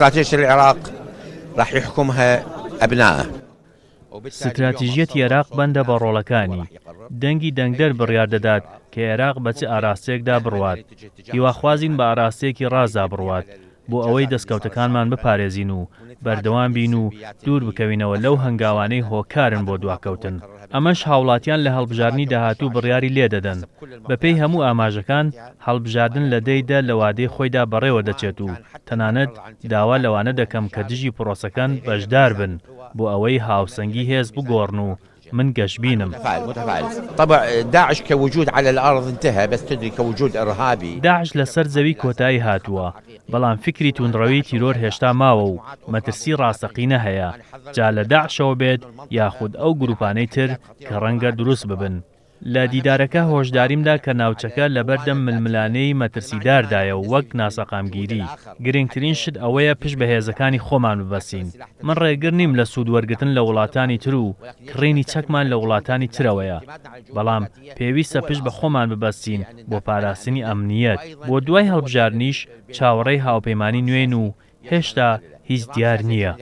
استراتيجية العراق راح يحكمها أبنائه. ستراتیژیەتی عێراق بەندە بە ڕۆڵەکانی، دەنگی دەنگدەر بڕیار دەدات کە عێراق بە چ ئاراستەیەکدا بڕوات، هیواخوازین بە ئاراستەیەکی ڕاستدا بڕوات، بۆ ئەوەی دەستکەوتەکانمان بپارێزین و بەردەوام بین و دوور بکەوینەوە لەو هەنگاوانەی هۆکارن بۆ دواکەوتن. ئەمەش هاوڵاتیان لە هەڵبژاردنی داهاتوو بڕیاری لێدەدەن. بەپێی هەموو ئاماژەکان، هەڵبژاردن لە دەی دە لە وادەی خۆیدا بەڕێوە دەچێت و تەنانەت داوا لەوانە دەکەم کە دژی پرۆسەکەن بەشدار بن بۆ ئەوەی هاوسەنگی هێز بگۆڕن و من گەشبینم. داعش لەسەر زەوی کۆتایی هاتووە، بەڵام فیکری توندڕەوی تیرۆر هێشتا ماوە و مەترسی ڕاستەقینە هەیە، جا لە داعشەوە بێت یاخود ئەو گروپانەی تر کە ڕەنگە دروست ببن. لە دیدارەکە هۆشداریم دا کە ناوچەکە لەبەردەم ململانێی مەترسیداردایە و وەک ناسەقامگیری، گرنگترین شت ئەوەیە پشت بە هێزەکانی خۆمان ببەستین. من ڕێگر نیم لە سوود وەرگرتن لە وڵاتانی تر و کڕینی چەکمان لە وڵاتانی ترەوەیە، بەڵام پێویستە پشت بە خۆمان ببەستین بۆ پاراستنی ئەمنییەت. بۆ دوای هەڵبژاردنیش چاوەڕێی هاوپەیمانی نوێین و هێشتا هیچ دیار نییە.